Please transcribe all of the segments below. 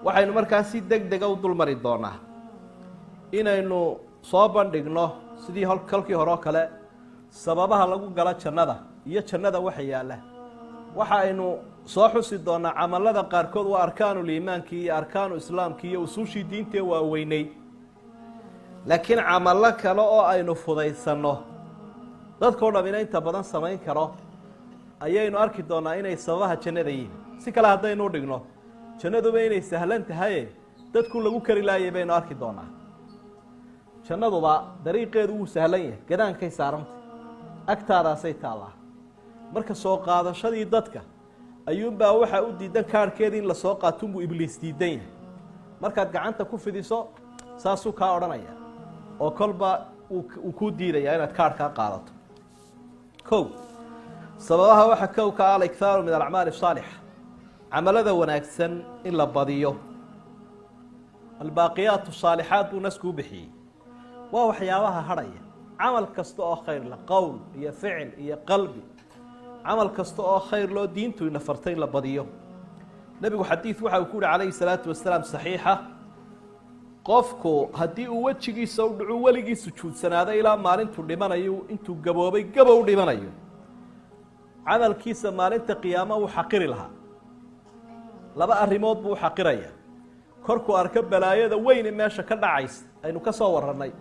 Waxaynu markaa si deg dega u dul mari doonaa inaynu soo bandhigno, sidii kolkii hore oo kale, sababaha lagu galo jannada iyo jannada waxa yaalla. Waxa aynu soo xusi doonaa camalada qaarkood waa arkaanuliimaankii iyo arkaanu islaamkii iyo usuushii diintee waaweynay, laakiin camallo kale oo aynu fudaysanno, dadkao dhamina inta badan samayn karo, ayaynu arki doonaa inay sababaha jannada yihiin. Si kale haddaynu dhigno, jannaduba inay sahlan tahaye dadku lagu kari laayay baynu arki doonaa. Jannaduba dariiqeedu wuu sahlan yahay, gadaankay saarantay, agtaadaasay taallaa. Marka soo qaadashadii dadka ayuunbaa waxaa u diidan kaarhkeedii in lasoo qaatunbuu Ibliis diidan yahay. Markaad gacanta ku fidiso, saasuu kaa odhanaya oo kolba uu kuu diidaya inaad kaarhkaa qaadato. Kow, sababaha waxaa kow ka الإكثار من الأعمال الصالحة, camalada wanaagsan in la badiyo. الباقيات الصالحات buu naskuu bixiyey, waa waxyaabaha hadhaya. Camal kasta oo khayr la, qowl iyo ficil iyo qalbi, camal kasta oo khayr loo diintu ina fartay in la badiyo. Nebigu xadiid waxa uu ku yuhi calayhi salaatu wasalaam saxiixa: qofku haddii uu wejigiisa u dhacu, weligii sujuudsanaado ilaa maalintuu dhimanayo, intuu gaboobay gabow dhimanayo, camalkiisa maalinta qiyaamo wuu xaqiri lahaa. Laba arrimood buu u xaqiraya. Korkuu arko balaayada weyne meesha ka dhacaysa aynu ka soo warannay,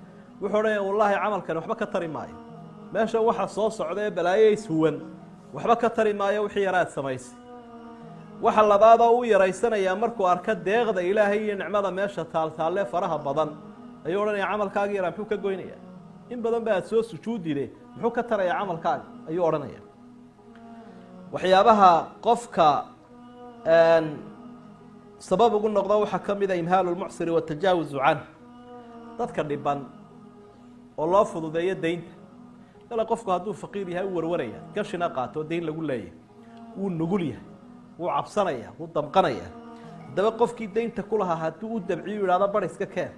wuxuu odhanaya: "Wallaahi, camalkani waxba ka tari maayo. Meesha waxa soo socda ee balaayo ishuwan waxba ka tari maayo wixii yaraad samaysay." Waxa labaadoo u yaraysanayaa, markuu arko deeqda Ilaahay iyo nicmada meesha taaltaalle faraha badan, ayuu odhanaya: "Camalkaagi yaraa muxuu ka goynaya? In badan ba aad soo sujuudide, muxuu ka tarayaa camalkaaga?" ayuu odhanaya. Waxyaabaha qofka sabab ugu noqda waxaa ka mid a إمهال المعسر والتجاوز عنه, dadka dhiban oo loo fududeeyo deynta. Kale qofku hadduu faqiir yahay, u warwaraya, gashina qaato, deyn lagu leeyahay, wuu nugul yahay, wuu cabsanaya, wuu damqanaya. Haddaba qofkii deynta ku lahaa hadduu u dabciyo, ihahdo: "Bar iska keen,"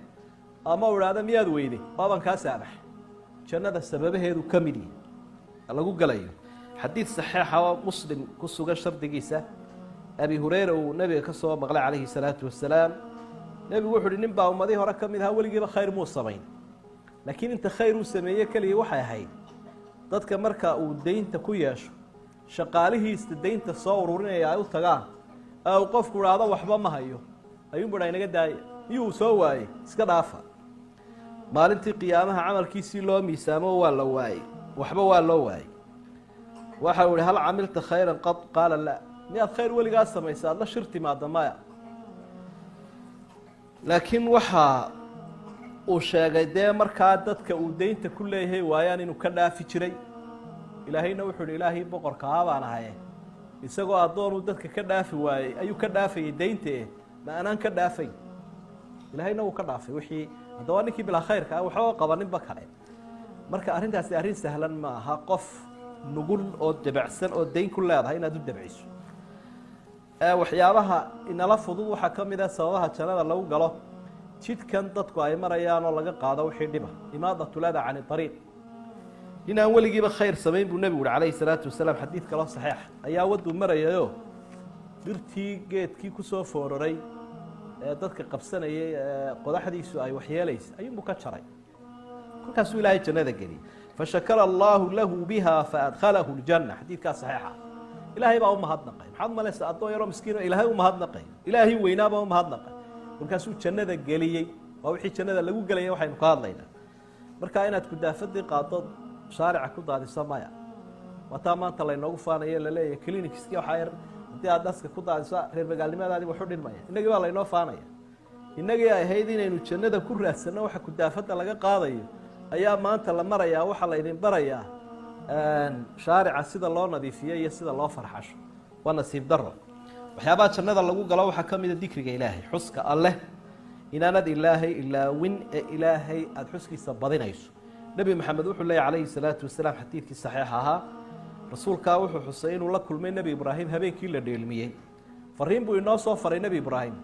ama uu ihahdo: "Miyaad weyday? Waabaan kaa saamax," jannada sababaheedu ka mid yahay lagu galayo. Xadiid saxiixa oo Muslim ku sugan shardigiisa, Abi Hureyra uu nebiga ka soo maqlay calayhi salaatu wasalaam, nebigu wuxu uhi: "Nin baa ummadihii hore ka mid ahaa, weligiiba khayr muu samayn, laakiin inta khayr uu sameeye keliya waxay ahayd dadka marka uu deynta ku yeesho, shaqaalihiisa deynta soo ururinaya ay u tagaan ee uu qofku idhaahdo: 'Waxba ma hayo,' ayuunbu dhaa: 'Inaga daaya, miyuu soo waayey? Iska dhaafa.' Maalintii qiyaamaha camalkiisii loo miisaamo, waa la waayey, waxba waa loo waayey. Waxa uu ihi: 'هل عملت خيرا قط؟ قال لا.' Miyaad khayr weligaa samaysa aada la shir timaada? Maya." Laakiin waxa uu sheegay dee markaa dadka uu deynta ku leeyahay waayaan inuu ka dhaafi jiray. Ilaahayna wuxuu ihi: "Ilaahii boqorka ah baan ahaye, isagoo addoonuu dadka ka dhaafi waayey ayuu ka dhaafayay deynte, ma anaan ka dhaafay?" Ilaahayna wuu ka dhaafay wixii. Haddaba ninkii bilaa khayrka ah waxba qabaninba kale. Marka arrintaasi arrin sahlan ma aha. Qof nugul oo debacsan oo deyn ku leedahay inaad u debciso. Waxyaabaha inala fudud waxaa ka mid ah sababaha jannada lagu galo jidkan dadku ay marayaan oo laga qaado wixii dhiba, إماطة الأذى عن الطريق. Nin aan weligiiba khayr samayn buu nebigu uhi calayhi salaatu wasalaam, xadiid kaloo saxiixa, ayaa wadduu marayayo dhirtii geedkii kusoo foororay ee dadka qabsanayay ee qodaxdiisu ay waxyeelaysa ayuunbuu ka jaray. Kolkaasuu Ilaahay jannada geliyey. فشكر الله له بها فأدخله الجنة. Xadiidkaa saxiixa, Ilaahay baa u mahadnaqay. Maxaad umalaysaa addoon yaroo miskiin oo Ilaahay u mahadnaqay? Ilaahay weynaabaa u mahadnaqay, markaasuu jannada geliyey. Waa wixii jannada lagu gelaya waxaynu ka hadlaynaa. Marka inaad kudaafadii qaado, shaarica ku daadiso, maya. Waa taa maanta laynoogu faanayo, laleeyahay clinicski waxaa yar haddii aad dhaska ku daadiso, reer magaalnimadaadii waxu dhinmaya. Innagii baa laynoo faanaya. Innagii ay ahayd inaynu jannada ku raadsanno waxa kudaafadda laga qaadayo, ayaa maanta la marayaa. Waxaa laydin barayaa shaarica sida loo nadiifiyo iyo sida loo farxasho. Waa nasiib daro. Waxyaabaha jannada lagu galo waxaa ka mida dikriga Ilaahay, xuska Alleh, inaanad Ilaahay ilaawin ee Ilaahay aada xuskiisa badinayso. Nebi Maxamed wuxuu leeyay calayhi salaatu wasalaam, xadiidkii saxiixa ahaa, rasuulkaa wuxuu xusay inuu la kulmay Nebi Ibraahim habeenkii la dheelmiyey. Fariin buu inoo soo faray Nebi Ibraahim.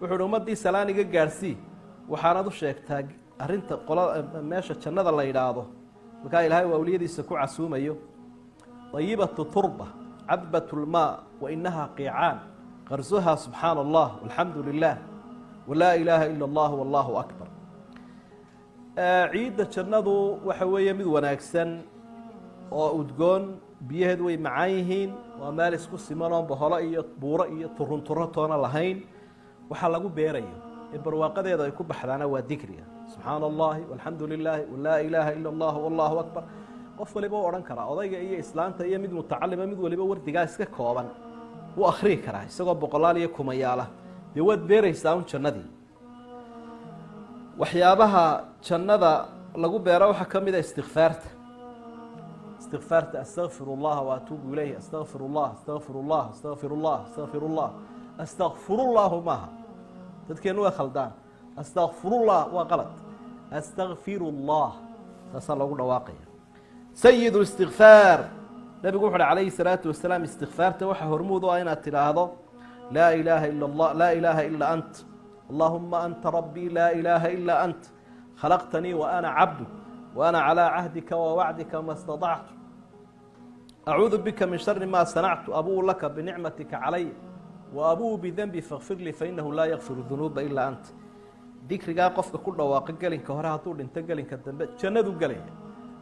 Wuxuu uhi: "Ummaddii salaaniga gaadhsii, waxaanad u sheegtaa arrinta qola meesha jannada la yidhaahdo." Markaa Ilaahay uu awliyadiisa ku casuumayo: طيبة التربة، عذبة الماء، وإنها قيعان، غرسها سبحان الله والحمد لله. Walaa ilaaha ila اllah wallahu akbar. Ciidda jannadu waxa weeye mid wanaagsan oo udgoon, biyaheedu way macaan yihiin. Waa meel isku siman oon boholo iyo buuro iyo turunturo toona lahayn. Waxaa lagu beerayo ee barwaaqadeeda ay ku baxdaana waa dikriga subxaana allahi walxamdu lilaahi walaa ilaaha ila allah wallahu akbar. Qof waliba u odhan karaa, odayga iyo islaanta iyo mid mutacalima, mid waliba wardigaa iska kooban wuu akhriyi karaa isagoo boqolaal iyo kumayaala. Dee waad beeraysaa un jannadii. Waxyaabaha jannada lagu beero waxaa ka mid a istikfaarta. Istikfaarta, astaqfir اllaha waatuubu ilayh, astaqfir اllah, astaqfir اllah, astaqfir اllah, astaqfir اllah. Astaqfirullahu maaha, dadkeennu way khaldaan. Astaqfirullah waa qalad, astaqfir اllah saasaa loogu dhawaaqaya. Sayid istikfaar, nabigu wuxu uhi calayhi salaatu wasalaam, istikfaarta waxaa hormuud u ah inaad tidhaahdo laa ilaaha ila اllah, laa ilaaha ilaa ant, allahuma anta rabbii, laa ilaaha ilaa ant, khalaqtanii wa ana cabdu, wa ana calىa cahdika wa wacdika ma staطactu, acuudu bika min shari ma sanactu, abuu laka binicmatika calay wa abuu bidenbi, fakfir lii fainahu laa yakfiru dunuuba ilaa ant. Dikrigaa qofka ku dhawaaqa gelinka hore, hadduu dhinto gelinka dambe jannadu gelaya.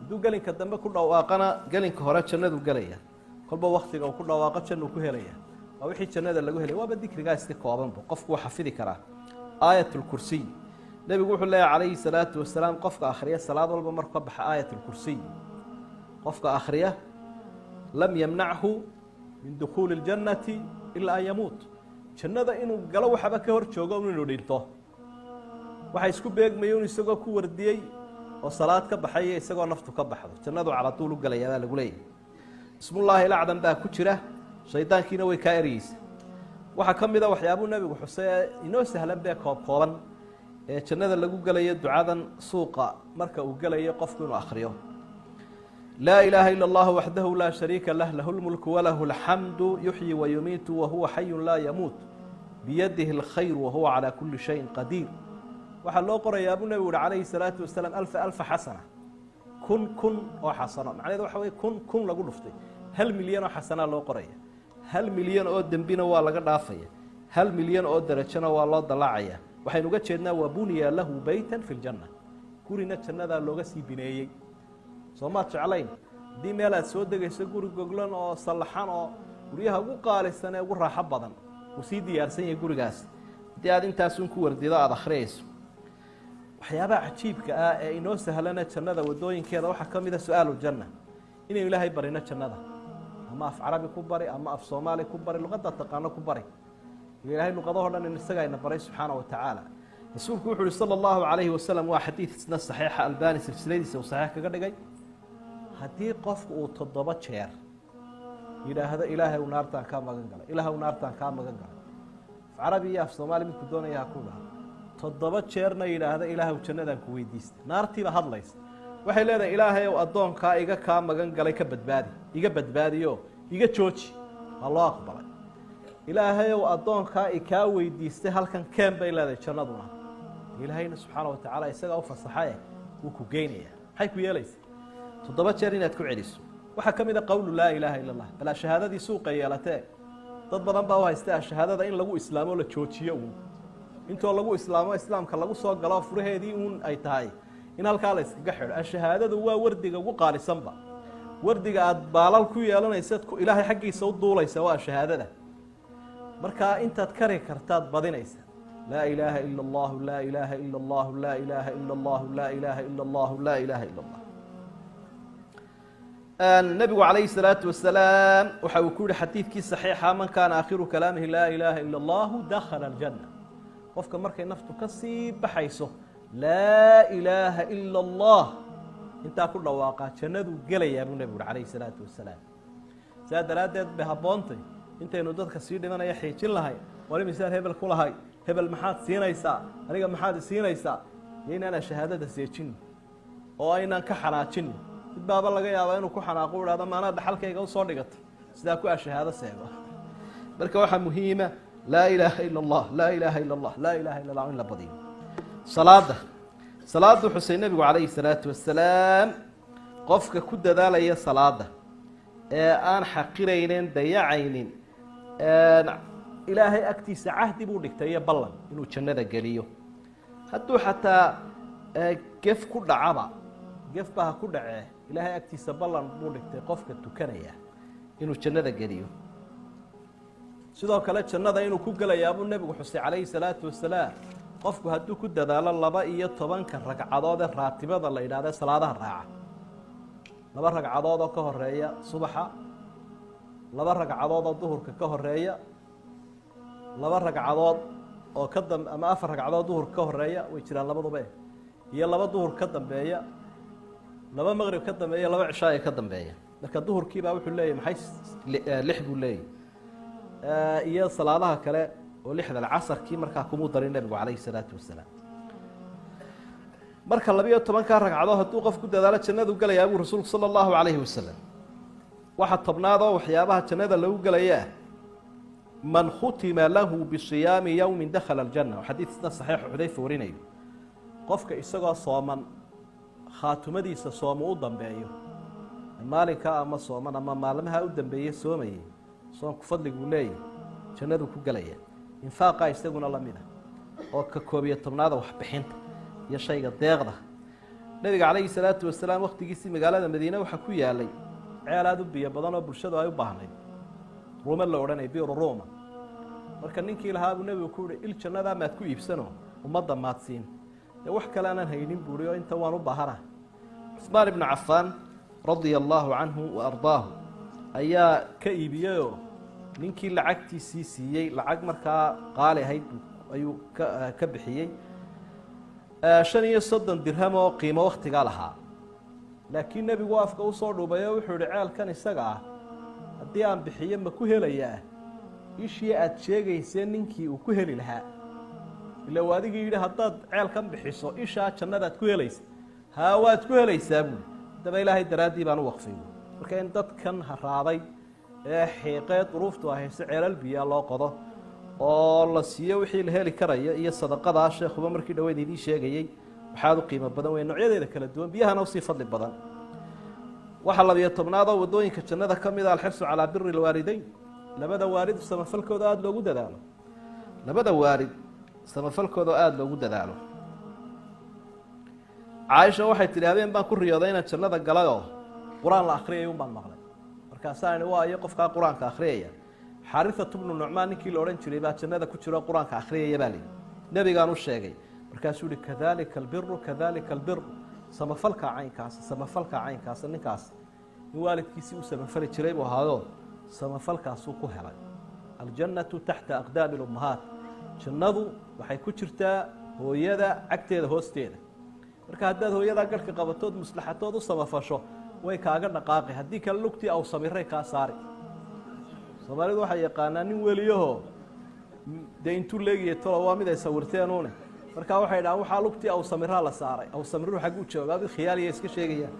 Hadduu gelinka dambe ku dhawaaqana, gelinka hore jannadu gelaya. Kolba waktiga uu ku dhawaaqo jannuu ku helaya. Waa wixii jannada lagu helaya, waaba dikrigaa iska koobanba, qofku wuu xafidi karaa. Aayat lkursiy, nebigu wuxuu leeyahy calayhi salaatu wasalaam, qofka akhriya salaad walba markuu ka baxa aayat lkursiy, qofka akhriya lam yamnachu min dukhuuli اljannati ilaa an yamuut. Jannada inuu galo waxaba ka hor joogo inuu dhinto. Waxa isku beegmaya un isagoo ku wardiyey oo salaad ka baxay iyo isagoo naftu ka baxdo, jannadu calatuul u gelayaa baa lagu leeyahy. Ismullaahi lacdan baa ku jira, shaydaankiina way kaa eryeysa. Waxaa ka mid a waxyaabuu nebigu xusay ee inoo sahlan bee koob kooban ee jannada lagu gelayo, ducadan suuqa marka uu gelayo qofku inuu akhriyo: laa ilaaha ila اllah waxdahu laa shariika lah, lahu lmulku walahu alxamdu, yuxyi wayumiitu wahuwa xayun laa yamuut, biyadihi اlkhayr wahuwa calaa kuli shayin qadiir. Waxaa loo qorayaa buu nebigu uhi calayhi salaatu wasalaam alfa alfa xasana, 1000 1000 oo xasano. Macnaheedu waxa weye 1000 1000 lagu dhuftay 1 milyan oo xasanaa loo qoraya, 1 milyan oo dembina waa laga dhaafaya, 1 milyan oo derajona waa loo dalaacaya. Waxaynu uga jeednaa wa buniya lahu beyta fi ljanna, gurina jannadaa looga sii bineeyey. Soo maad jeclayn haddii meel aad soo degayso guri goglan oo sallaxan oo guryaha ugu qaalisan ee ugu raaxo badan uu sii diyaarsan yahay gurigaas, haddii aad intaasun ku wardido aada akhriyayso? Waxyaabaha cajiibka ah ee inoo sahlana jannada wadooyinkeeda waxaa ka mid a su-aalu janna, inaynu Ilaahay barino jannada. Ama af Carabi ku bari, ama af Soomaali ku bari, luqadda taqaano ku bari. Ilaahay luqadahoo dhan in isagaa ina baray subxaana wa tacaala. Rasuulku wuxu uhi sala allahu calayhi wasalam, waa xadiid isna saxiixa, Albani silsiladiisa uu saxiix kaga dhigay, haddii qofku uu 7 jeer yidhaahdo "Ilaahay naartaan kaa magan galay, Ilaahw naartaan kaa magan galay", af Carabi iyo af Soomaali midku doonaya ha ku dhaha, 7 jeerna yidhaahda "Ilaahw jannadaan ku weydiista", naartiiba hadlaysa, waxay leedahay: "Ilaahay ow, addoonkaa iga kaa magan galay ka badbaadi, iga badbaadiyo, iga jooji." Waa loo aqbalay. "Ilaahay ow, addoonkaa ikaa weydiistay halkan keen," bay leedahay jannaduna. Ilaahayna subxaana wa tacaala isagaa u fasaxae wuu ku geynayaa. Maxay ku yeelaysa 7 jeer inaad ku celiso? Waxaa ka mid a qowlu laa ilaaha ila allah. Balaa shahaadadii suuqa yeelatee, dad badan baa u haysta shahaadada in lagu islaamo la joojiyo uun, intoo lagu islaamo islaamka lagu soo galo furaheedii uun ay tahay in halkaa la iskaga xidho. Ashahaadadu waa wardiga ugu qaalisanba, wardiga aada baalal ku yeelanaysaad Ilaahay xaggiisa u duulaysa waa shahaadada. Markaa intaad kari kartaad badinaysa: laa ilaaha ila allahu, laa ilaaha ila allahu, laa ilaaha ila allahu, laa ilaaha ila allahu, laa ilaaha ila allah. Nabigu calayhi salaatu wasalaam waxa uu ku yihi xadiidkii saxiixa: man kaana aakhiru kalaamihi laa ilaaha ila allahu dakhala aljanna. Qofka markay naftu ka sii baxayso laa ilaaha ila allah intaa ku dhawaaqaa, jannaduu gelayaa buu nebigu uhi calayhi salaatu wasalaam. Sidaa daraaddeed bay habboontay intaynu dadka sii dhimanaya xiijin lahay: "War imisaan hebel ku lahay? Hebel maxaad siinaysaa? Aniga maxaad isiinaysaa?" Iyo inaanaan shahaadada seejin oo aynaan ka xanaajin. Mid baaba laga yaabaa inuu ku xanaaqo, ihahdo: "Maanaa dhaxalkayga usoo dhigatay?" Sidaa ku ashahaado seego. Marka waxaa muhiima laa ilaaha ila allah, laa ilaaha ila allah, laa ilaha illa allah in la badiyo. Salaada, salaadu xusay nebigu calayhi salaatu wasalaam, qofka ku dadaalaya salaada ee aan xaqiraynin, dayacaynin. Ilaahay agtiisa cahdi buu dhigtay iyo ballan inuu jannada geliyo. Hadduu xataa gef ku dhacaba, gefba ha ku dhacee, Ilaahay agtiisa ballan buu dhigtay qofka tukanaya inuu jannada geliyo. Sidoo kale jannada inuu ku gelayaabuu nebigu xusay calayhi salaatu wasalaam qofku hadduu ku dadaalo 12-ka ragcadood ee raatibada la yidhahda, salaadaha raaca: 2 ragcadood oo ka horeeya subaxa, 2 ragcadood oo duhurka ka horeeya, 2 ragcadood oo ka dam ama 4 ragcadood duhurka ka horeeya, way jiraan labaduba, iyo 2 duhur ka dambeeya, 2 maqrib ka dambeeya, 2 cishaaya ka dambeeya. Marka duhurkiibaa wuxuu leeyahy maxay? Lix buu leeyahy, iyo salaadaha kale oo lixdan. Casarkii markaa kumuu darin nebigu calayhi salaatu wasalaam. Marka 12-kaa ragcadood hadduu qof ku dadaalo, jannadu gelayaa buu rasuulku sala allahu calayhi wasalam. Waxaa tobnaad oo waxyaabaha jannada lagu gelayaa: man khutima lahu bisiyaami yowmin dakhala aljanna. Xadiid isna saxiixu Xudayfa warinayo. Qofka isagoo sooman khaatumadiisa soomu u dambeeyo, maalinka ama sooman ama maalmaha u dambeeye soomayay, soonku fadliguu leeyahy, jannaduu ku gelaya. Infaaqa isaguna la mid a, oo ka 11aada, waxbixinta iyo shayga deeqda. Nebiga calayhi salaatu wasalaam wakhtigiisii magaalada Madiine waxaa ku yaalay ceel aada u biyo badan oo bulshadu ay u baahnayd, Ruuma la odhanaya, Biru Ruuma. Marka ninkii lahaa buu nebigu ku yihi: "Il jannadaa maad ku iibsano, ummadda maad siin?" "Dee wax kale aanan haynin," buuhi, "oo inta waan u baahana." Cusmaan ibnu Cafaan radia allaahu canhu wa ardaahu ayaa ka iibiyeyoo ninkii lacagtiisii siiyey. Lacag markaa qaali ahayd ayuu ka bixiyey, 35 dirham oo qiimo wakhtigaa lahaa. Laakiin nebigu afka usoo dhuubayo, wuxuu yihi: "Ceelkan isaga ah haddii aan bixiyo, ma ku helayaa ishii aada sheegaysee ninkii uu ku heli lahaa? Ila waa adigii yidhi haddaad ceelkan bixiso ishaa jannadaad ku helaysa." "Haa, waad ku helaysaa," buui. "Haddaba Ilaahay daraaddii baan u waqfay," buui. Marka in dadkan haraaday ee xiiqee duruuftu ay hayso ceelal biyaa loo qodo oo la siiyo wixii la heli karayo, iyo sadaqadaa sheekhuba markii dhaweyd idiin sheegayey, waxaad u qiimo badan wey, noocyadeeda kala duwan, biyahana usii fadli badan. Waxaa 12aad oo waddooyinka jannada ka mid a alxirsu calaa biri lwaalideyn, labada waalid samafalkooda aada loogu dadaalo, labada waalid samafalkooda aada loogu dadaalo. Caaisha waxay tidhi: "Habeen baan ku riyooday inaan jannada galayoo qur-aan la akhriyay un baan maqlay. Markaasaan waa iyo qofkaa qur-aanka akhriyaya? Xaarithatu bnu Nucmaan ninkii la odhan jiray baa jannada ku jiro qur-aanka akhriyaya baa lihi. Nebigaan u sheegay. Markaasuu yihi: 'Kadalika albiru, kadalika albiru, samafalka caynkaas, samafalka caynkaas. Ninkaas in waalidkiisii u samafali jiray buu ahaado, samafalkaasuu ku helay. Aljannatu taxta aqdaami lummahaat, jannadu waxay ku jirtaa hooyada cagteeda hoosteeda. Marka haddaad hooyadaa garhka qabatood maslaxatood u samafasho, way kaaga dhaqaaqi. Haddii kale lugtii aw samiray kaa saari.' Soomaalidu waxay yaqaanaa nin weliyaho dee intuu leegiya tolo waa mid ay sawirteenune. Markaa waxay dhahaan waxaa lugtii aw samiraa la saaray. Aw samiru xagguu joogaa? Mid khiyaaliya iska sheegayaan.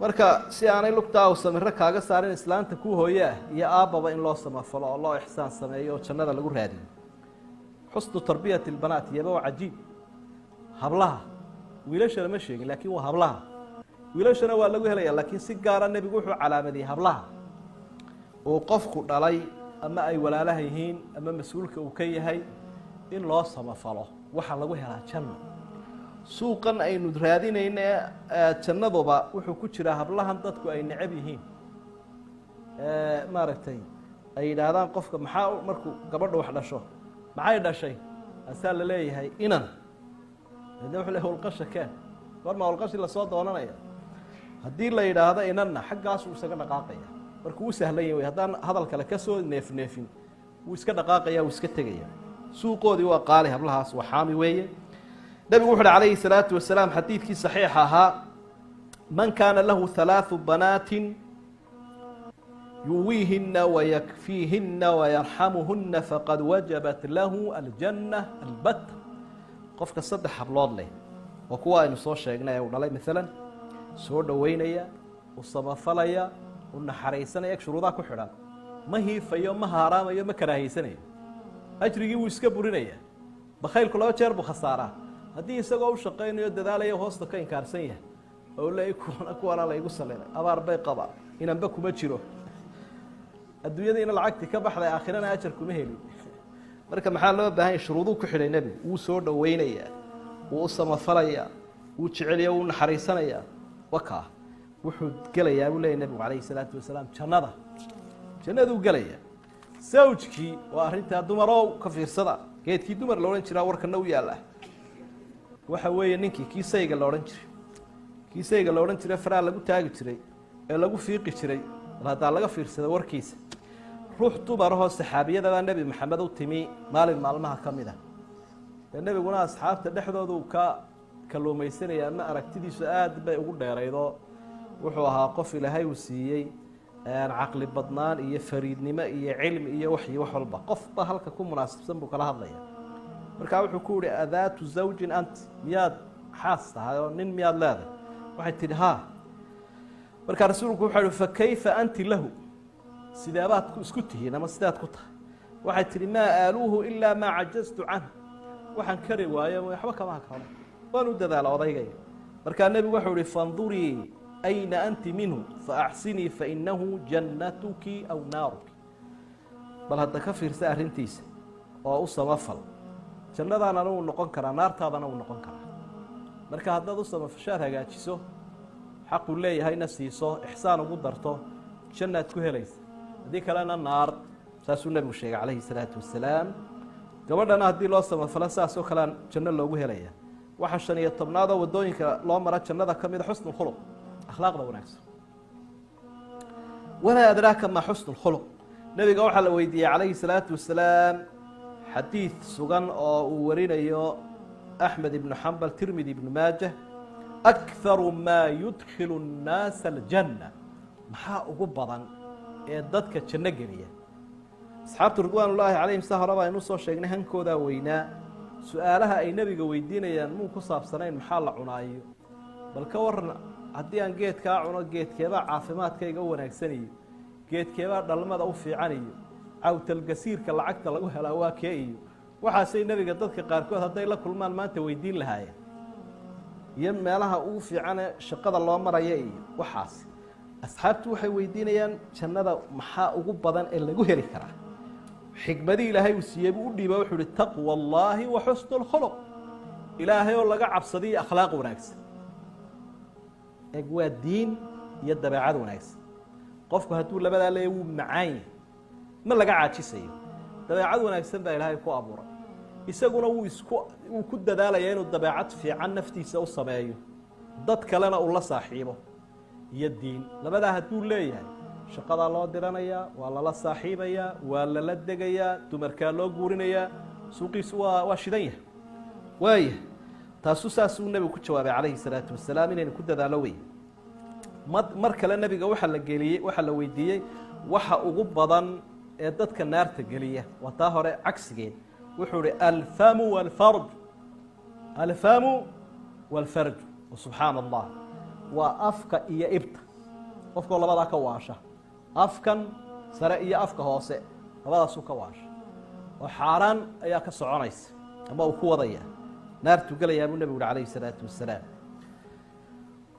Marka si aanay lugtaa aw samiro kaaga saarin, islaanta ku hooyaa iyo aabbaba in loo samafalo oo loo ixsaan sameeyo oo jannada lagu raadiyo. Xusnu tarbiyati albanaat iyaba waa cajiib. Hablaha, wiilasha lama sheegin, laakiin waa hablaha. Wiilashana waa lagu helaya, laakiin si gaara nebigu wuxuu calaamadiyey hablaha uu qofku dhalay ama ay walaalaha yihiin ama mas-uulka uu ka yahay in loo samafalo, waxaa lagu helaa janno. Suuqan aynu raadinayna ee jannaduba wuxuu ku jiraa hablahan dadku ay necab yihiin, maaragtay, ay yidhaahdaan qofka maxaa markuu gabadha wax dhasho, "Maxay dhashay?" Asaa la leeyahay "Inan." Deedna wuxuu leeyahy: "Ulqasha keen." Goormaa ulqashi lasoo doonanaya? Haddii la yidhaahdo inanna, xaggaasuu isaga dhaqaaqaya. Markuu u sahlan yahy wey, haddaan hadal kale kasoo neefneefin, wuu iska dhaqaaqaya, wuu iska tegaya. Suuqoodii waa qaali hablahaas, waa xaami weeye. Nebigu wuxu uhi calayhi salaatu wasalaam xadiidkii saxiixa ahaa: man kaana lahu halaaثu banaatin yuwiihina wayakfiihina wayarxamuhuna faqad wajabat lahu aljanna albatta. Qofka saddex hablood leh oo kuwa aynu soo sheegnay ee uu dhalay maalan, soo dhoweynaya, u samafalaya, u naxariisanaya, shuruudaha ku xidhan, ma hiifayo, ma haaraamayo, ma karaahaysanayo, ajrigii wuu iska burinaya. Bakhaylku laba jeer buu khasaaraa: haddii isagoo u shaqaynayo, dadaalaya, hoosta ka inkaarsan yahay oo leey kuwana laygu saliday, abaar bay qabaa, inanba kuma jiro. Adduunyadiina lacagtii ka baxday, aakhirana ajar kuma helin. Marka maxaa loo baahan yay? Shuruuduu ku xidhay nebigu. Wuu soo dhoweynayaa, wuu u samafalayaa, wuu jecelaya, wuu naxariisanayaa. Wakaa wuxuu gelayaa buu leeyay nebigu calayhi salaatu wasalaam jannada, jannaduu gelayaa. Sawjkii waa arrintaa dumarow ka fiirsada. Geedkii dumar la odhan jiraa warkana u yaalla. Waxa weeye ninkii kii sayga la odhan jiray, kii sayga la odhan jiray, faraa lagu taagi jiray ee lagu fiiqi jiray, bal haddaa laga fiirsada warkiisa. Ruux dumarahoo saxaabiyadabaa Nebi Maxamed u timi maalin maalmaha ka mid a. Dee nebiguna asxaabta dhexdoodu ka kalluumaysanaya, ama aragtidiisu aad bay ugu dheeraydo. Wuxuu ahaa qof Ilaahay uu siiyey caqli badnaan iyo fariidnimo iyo cilmi iyo waxyi, wax walba. Qofba halka ku munaasibsan buu kala hadlaya. Markaa wuxuu ku yihi: "أذات زوج أنت?" Miyaad xaas tahay oo nin miyaad leedahay? Waxay tidhi: "Haa." Markaa rasuulku wuxuu ihi: "فكيف أنت له?" Sideebaad isku tihiin ama sidaad ku tahay? Waxay tidhi: "ما آلوه إلا ما عجزت عنه." Waxaan kari waayo waxba kama hakrano, waan u dadaala odaygaya. Markaa nebigu wuxuu ihi: "فانظري أين أنت منه فأحسني فإنه جنتك أو نارك." Bal hadda ka fiirsa arrintiisa oo u samafal. Jannadaanana wuu noqon karaa, naartaadana wuu noqon karaa. Marka haddaad u samafashaad hagaajiso, xaquu leeyahayna siiso, ixsaan ugu darto, jannaad ku helaysa, haddii kalena naar. Saasuu nebigu sheegay calayhi salaatu wasalaam. Gabadhana haddii loo samafalo, saasoo kalea janno loogu helaya. Waxaa 15aad oo waddooyinka loo mara jannada ka mida حسن الخلق, akhlaaqda wanaagsan. وما أدراك ما حسن الخلق. Nebiga waxaa la weydiiyey calayhi salaatu wasalaam, xadiid sugan oo uu warinayo Axmed ibnu Xambal, Tirmidi, Ibnu Maajah: "أكثر ما يدخل الناس الجنة?" Maxaa ugu badan ee dadka janno geliya? Asxaabtu رضوان الله عليهم, sa hore baynu usoo sheegnay, hankoodaa weynaa. Su-aalaha ay nebiga weydiinayaan muu ku saabsanayn maxaa la cunaayo, bal ka waran haddii aan geedkaa cuno, geedkeebaa caafimaadkayga u wanaagsaniyo, geedkeebaa dhalmada u fiicaniyo, cawtalgasiirka lacagta lagu helaa waa kee iyo waxaasay nebiga dadka qaarkood hadday la kulmaan maanta weydiin lahaayeen, iyo meelaha ugu fiicane shaqada loo maraya iyo waxaas. Asxaabtu waxay weydiinayaan jannada maxaa ugu badan ee lagu heli karaa. Xikmadii Ilaahay uu siiyey buu u dhiiba. Wuxuu uhi: "تقوى الله وحسن الخلق." Ilaahay oo laga cabsadiyo akhlaaq wanaagsan. Eg, waa diin iyo dabeecad wanaagsan. Qofku hadduu labadaa leeya, wuu macaan yahay, ma laga caajisayo. Dabeecad wanaagsan baa Ilaahay ku abuuray, isaguna wuu ku dadaalaya inuu dabeecad fiican naftiisa u sameeyo, dad kalena uu la saaxiibo, iyo diin. Labadaa hadduu leeyahay, shaqadaa loo diranayaa, waa lala saaxiibayaa, waa lala degayaa, dumarkaa loo guurinayaa, suuqiisu waa shidan yahay. Waaya, taasuu saasuu nebigu ku jawaabay calayhi salaatu wasalaam. Inaynu ku dadaalo wey. Mar kale nebiga waxaa la geliyey, waxaa la weydiiyey waxa ugu badan ee dadka naarta geliya. Waa taa hore cagsigeed. Wuxuu ihi: "الفم والفرج." الفم والفرج, subxaana Allah, waa afka iyo ibta. Qofkoo labadaa ka waasha, afkan sare iyo afka hoose, labadaasuu ka waasha oo xaaraan ayaa ka soconaysa ama uu ku wadaya, naartuu gelayaa buu nebigu uhi calayhi salaatu wasalaam.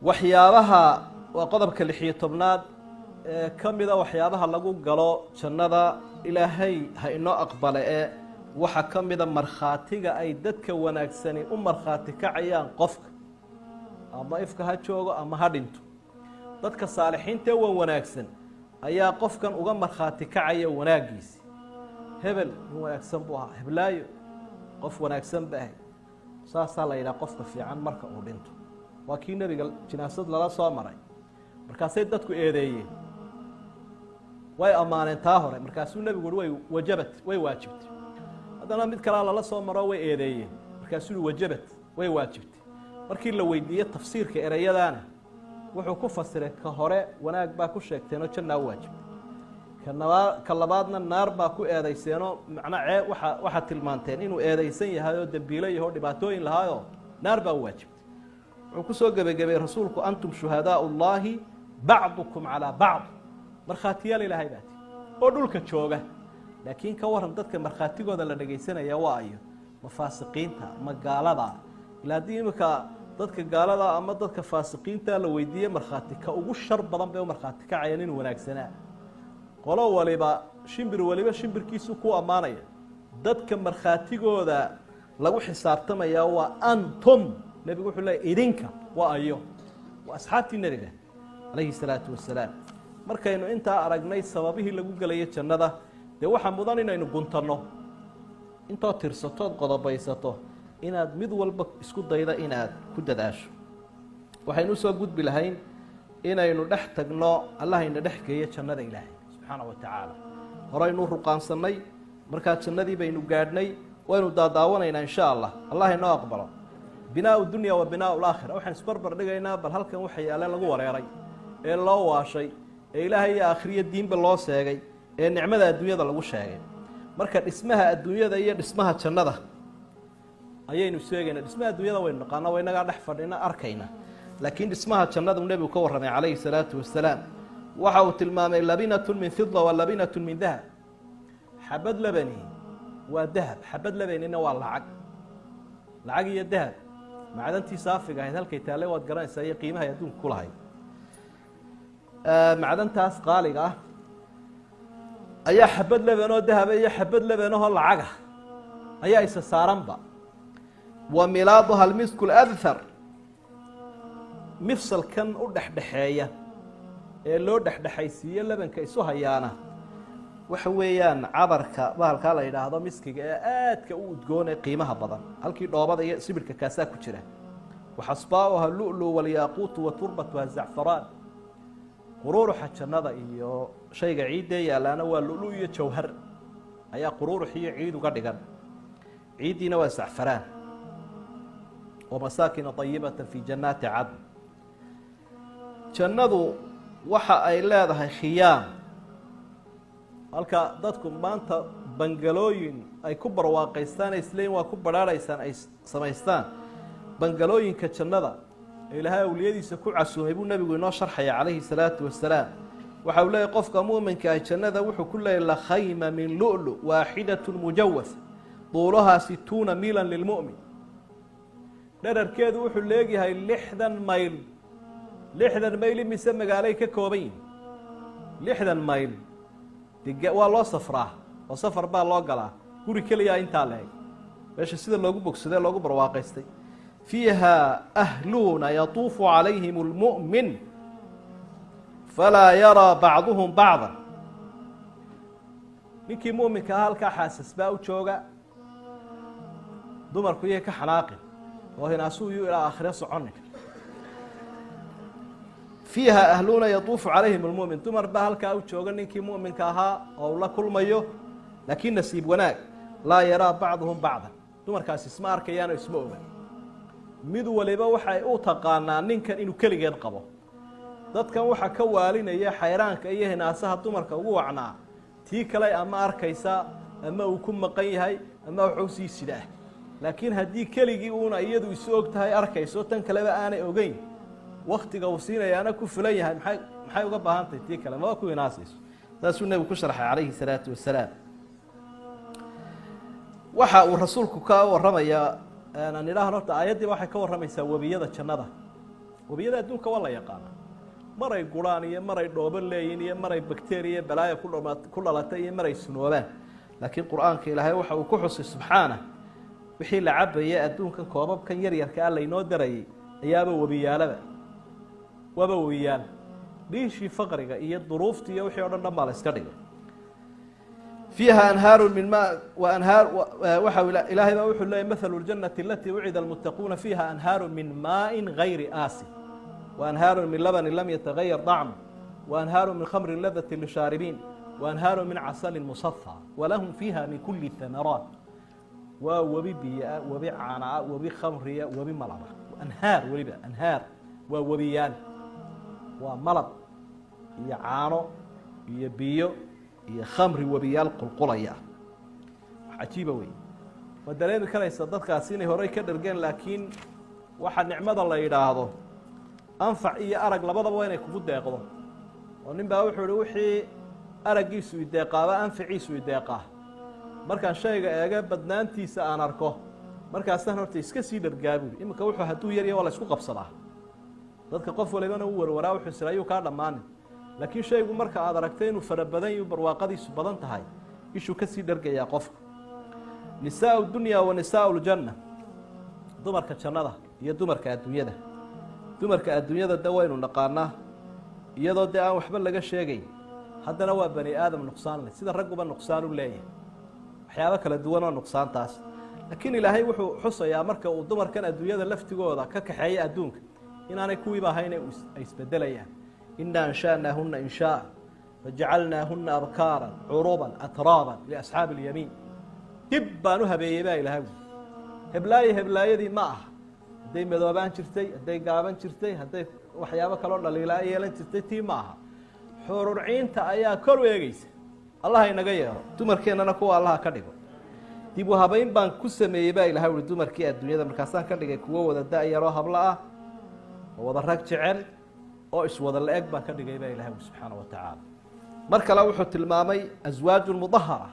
Waxyaabaha waa qodobka 16aad ee ka mida waxyaabaha lagu galo jannada, Ilaahay ha inoo aqbale, ee waxaa ka mida markhaatiga ay dadka wanaagsani u markhaati kacayaan qofka, ama ifka ha joogo ama ha dhinto. Dadka saalixiinta ee wan wanaagsan ayaa qofkan uga markhaati kacaya wanaaggiisi. Hebel nin wanaagsan buu ahaa, heblaayo qof wanaagsan ba ahay. Saasaa la yidhaha qofka fiican marka uu dhinto. Waa kii nebiga jinaasad lala soo maray, markaasay dadku eedeeyeen, way ammaaneen taa hore. Markaasuu nebigu uhi: "Way وجبت," way waajibtay. Haddana mid kalea lala soo maro, way eedeeyeen, markaasuu uhi: "وجبت," way waajibtay. Markii la weydiiye tafsiirka ereyadaana, wuxuu ku fasiray: ka hore wanaag baa ku sheegteenoo jannaa u waajibtay, kanabaa ka labaadna naar baa ku eedayseenoo macnaa cee waxaad tilmaanteen inuu eedaysan yahay oo dembiilo yaho, dhibaatooyin lahaayoo naar baa u waajibtay. Wuxuu kusoo gebagabeeyey rasuulku: "أنتم شهداء الله بعضكم على بعض." Markhaatiyaal Ilaahay baati oo dhulka jooga. Laakiin ka waran dadka markhaatigooda la dhegaysanaya waa ayo? Ma faasiqiinta? Ma gaalada? Ila haddii imika dadka gaalada ama dadka faasiqiinta la weydiiye markhaati, ka ugu shar badan bay u markhaati kacayaan inuu wanaagsanaa. Qolo waliba, shimbir waliba shimbirkiisu ku ammaanaya. Dadka markhaatigooda lagu xisaabtamayaa waa antum. Nebigu wuxuu leeyay idinka waa ayo? Waa asxaabtii nebiga calayhi salaatu wasalaam. Markaynu intaa aragnay sababihii lagu gelayo jannada, dee waxaa mudan inaynu guntanno. Intood tirsatood qodobaysato, inaad mid walba isku dayda inaad ku dadaasho. Waxaynu usoo gudbi lahayn inaynu dhex tagno. Allahayna dhex geeyo jannada Ilaahay subxaana wa tacaala. Horeynu ruqaansannay, markaa jannadii baynu gaadhnay, waynu daadaawanaynaa insha Allah. Allah inoo aqbalo. Binaau dunya wa binaau laakhira, waxaan isbarbar dhigaynaa bal halkan waxa yaale lagu wareeray ee loo waashay ee Ilaahay iyo aakhiriyo diinba loo seegay ee nicmada adduunyada lagu sheegay. Marka dhismaha adduunyada iyo dhismaha jannada ayaynu sheegaynaa. Dhismaha adduunyada waynu naqaana, wa inagaa dhex fadhina, arkayna, laakiin dhismaha jannadu nebigu ka warramay calayhi salaatu wasalaam. Waxa uu tilmaamay labinatu min fida wa labinatu min dahab. Xabad labani waa dahab, xabad labanina waa lacag. Lacag iyo dahab, macdantii saafiga ahayd halkay taallay waad garanaysaa iyo qiimahay adduunka ku lahayd. Macdantaas qaaliga ah ayaa xabad lebanoo dahaba iyo xabad lebanahoo lacaga ayaa isa saaranba. Wa milaaduha almisku ladthar. Mifsalkan u dhexdhexeeya ee loo dhexdhexaysiiyo lebanka isu hayaana waxa weeyaan cadarka bahalkaa la yidhaahdo miskiga ee aadka u udgoon ee qiimaha badan. Halkii dhoobada iyo sibirhka kaasaa ku jira. Waxasbaauha lulu walyaaquutu wa turbatuha zacfaraan. Quruuruxa jannada iyo shayga ciiddee yaalaana waa lulu iyo jawhar ayaa quruurux iyo ciid uga dhigan, ciiddiina waa zacfaraan. Wamasaakina ayibata fi jannaati cadn. Jannadu waxa ay leedahay khiyaam. Halka dadku maanta bangalooyin ay ku barwaaqaystaan, ay isleeyiin waa ku barhaarhaysaan, ay samaystaan, bangalooyinka jannada ee Ilaahay awliyadiisa ku casuumay buu nebigu inoo sharxaya calayhi salaatu wasalaam. Waxa uu leeyahy qofka muuminka ah jannada wuxuu ku leeyahy lakhayma min lulu waaxidat mujawasa duulahaa 60 miilan lilmu'min. Dherarkeedu wuxuu leegyahay 60 mayl. 60 mayl imise magaalay ka kooban yihin? 60 mayl de waa loo safraa oo safar baa loo galaa. Guri keliyaa intaa la eg, meesha sida loogu bogsadee loogu barwaaqaystay. Fiiha ahluuna yatuufu calayhim اlmu'min falaa yaraa bacduhum bacda. Ninkii mu'minka ah halkaa xaasas baa u jooga. Dumarku iyay ka xanaaqin oo hinaasuu yuu ilaa aakhire soconin. Fiiha ahluuna yatuufu calayhim اlmu'min. Dumar baa halkaa u jooga ninkii mu'minka ahaa oo uu la kulmayo, laakiin nasiib wanaag laa yaraa bacduhum bacdan. Dumarkaasi isma arkayaan oo isma oga. Mid waliba waxay u taqaanaa ninkan inuu keligeed qabo. Dadkan waxaa ka waalinaya xayraanka iyo hinaasaha dumarka ugu wacnaa tii kale ama arkaysa ama uu ku maqan yahay ama waxuu sii sidaa. Laakiin haddii keligii uuna iyadu isu og tahay, arkayso, tan kaleba aanay ogeyn, waktiga uu siinayaana ku filan yahay, maxay uga baahan tahay tii kale? Maba ku hinaasayso. Saasuu nebigu ku sharxay calayhi salaatu wasalaam. Waxa uu rasuulku ka warramayaa, aan idhaahno horta aayaddiiba waxay ka warramaysaa webiyada jannada. Webiyada adduunka waa la yaqaana, maray guraan iyo maray dhoobo leeyiin iyo maray bacteria balaaya ku dhalatay iyo maray sunoobaan. Laakiin Qur-aanka Ilaahay waxa uu ku xusay subxaana wixii la cabaya adduunkan, koobabkan yaryarka ah laynoo darayay ayaaba webiyaalaba, waaba webiyaal. Dhiishii faqriga iyo duruuftii iyo wixii o dhan dhan baa la iska dhigay. Fiiha anhaaru min ma wa anhaar. Waxa Ilaahay baa wuxuu leeyay: mathalu ljanati alatii wucida almuttaquuna fiiha anhaaru min maaءin gayri aasin wa anhaaru min labanin lam yatagayar طacmu wa anhaaru min khamrin ladati lishaaribiin wa anhaaru min casalin musafa walahum fiiha min kuli thamaraat. Waa webi biyoa, webi caanaa, webi khamriya, webi malaba. Anhaar weliba, anhaar waa webiyaal, waa malab iyo caano iyo biyo iyo khamri, webiyaal qulqulaya ah. Wax cajiiba wey. Waa dareemi karaysa dadkaasi inay horey ka dhergeen, laakiin waxa nicmada la yidhaahdo anfac iyo arag labadaba waa inay kugu deeqdo. Oo nin baa wuxuu ihi: wixii araggiisu ideeqaaba anfaciisu ideeqaa. Markaan shayga eega badnaantiisa aan arko, markaasaan horta iska sii dhargaa buuri. Iminka wuxuu hadduu yarya waa la isku qabsadaa dadka, qof walibana u warwaraa, wuxuu sira ayuu kaa dhammaanin. Laakiin shaygu marka aad aragtay inuu fara badan yahu, barwaaqadiisu badan tahay, ishuu kasii dhargayaa qofka. Nisaau dunya wa nisaau ljanna, dumarka jannada iyo dumarka adduunyada. Dumarka adduunyada de waynu naqaanaa, iyadoo dee aan waxba laga sheegayn, haddana waa bani aadam nuqsaan leh, sida ragguba nuqsaan u leeyahay, waxyaabo kala duwan oo nuqsaantaas. Laakiin Ilaahay wuxuu xusayaa marka uu dumarkan adduunyada laftigooda ka kaxeeya adduunka inaanay kuwiiba ahayn, ay isbedelayaan. Inaa ansha'naahuna inshaaa fajacalnaahuna abkaaran curuban atraaban liasxaabi اlyamiin. Dib baan u habeeyey baa Ilahay. Heblaayo heblaayadii ma aha. Hadday madoobaan jirtay, hadday gaaban jirtay, hadday waxyaabo kaloo dhaliilaa yeelan jirtay, tii ma aha. Xururciinta ayaa kor u eegeysa. Allah inaga yeelo, dumarkeennana kuwa Allaha ka dhigo. Dib u habayn baan ku sameeyey baa Ilahay uhi dumarkii adduunyada, markaasaan ka dhigay kuwo wada da-yaroo hablo ah oo wada rag jecel oo iswada la-eg baan ka dhigay baa Ilahay ui subxaana wa tacaala. Mar kale wuxuu tilmaamay aswaajun mudahara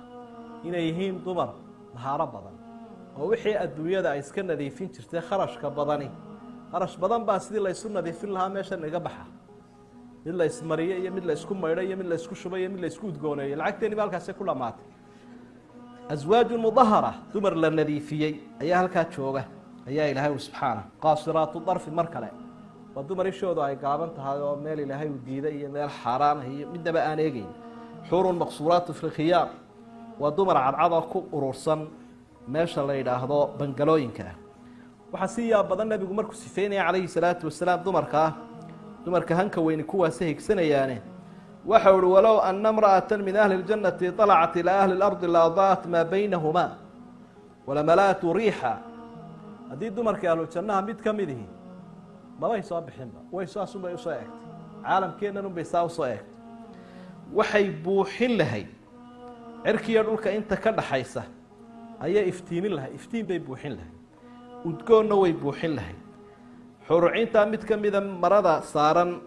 inay yihiin, dumar dahaaro badan oo wixii adduunyada ay iska nadiifin jirtay, kharashka badani, kharash badan baa sidii laysu nadiifin lahaa meesha naga baxa, mid la ismariyo iyo mid la isku maydho iyo mid la isku shubay iyo mid la isku udgooneeyo, lacagteeni ba halkaasi ku dhamaatay. Aswaajun mudahara, dumar la nadiifiyey ayaa halkaa jooga ayaa Ilaahay subxaana. Qaasiraatu darfi, mar kale waa dumar ishoodu ay gaaban tahay oo meel Ilaahay uu diiday iyo meel xaaraan ah iyo midnaba aan eegeyn. Xuurun maqsuuraatu fi lkhiyaam, waa dumar cadcad oo ku urursan meesha la yidhaahdo bangalooyinka ah. Waxaa si yaab badan nabigu markuu sifeynaya calayhi salaatu wasalaam dumarka ah, dumarka hanka weyni kuwaasi higsanayaane, waxau uhi: walow ana imra'ata min ahli اljannati طalacat ilaa ahli اlardi la adaa'at maa baynahumaa walamala'atu riixa. Haddii dumarkii ahlu jannaha mid ka mid ihi mabay soo bixinba, way saasunbay usoo eegtay, caalamkeennan unbay saa usoo eegtay, waxay buuxin lahayd cirkiyo dhulka inta ka dhaxaysa ayay iftiimin lahayd, iftiin bay buuxin lahayd, udgoonna way buuxin lahayd. Xurucintaa mid ka mida marada saaran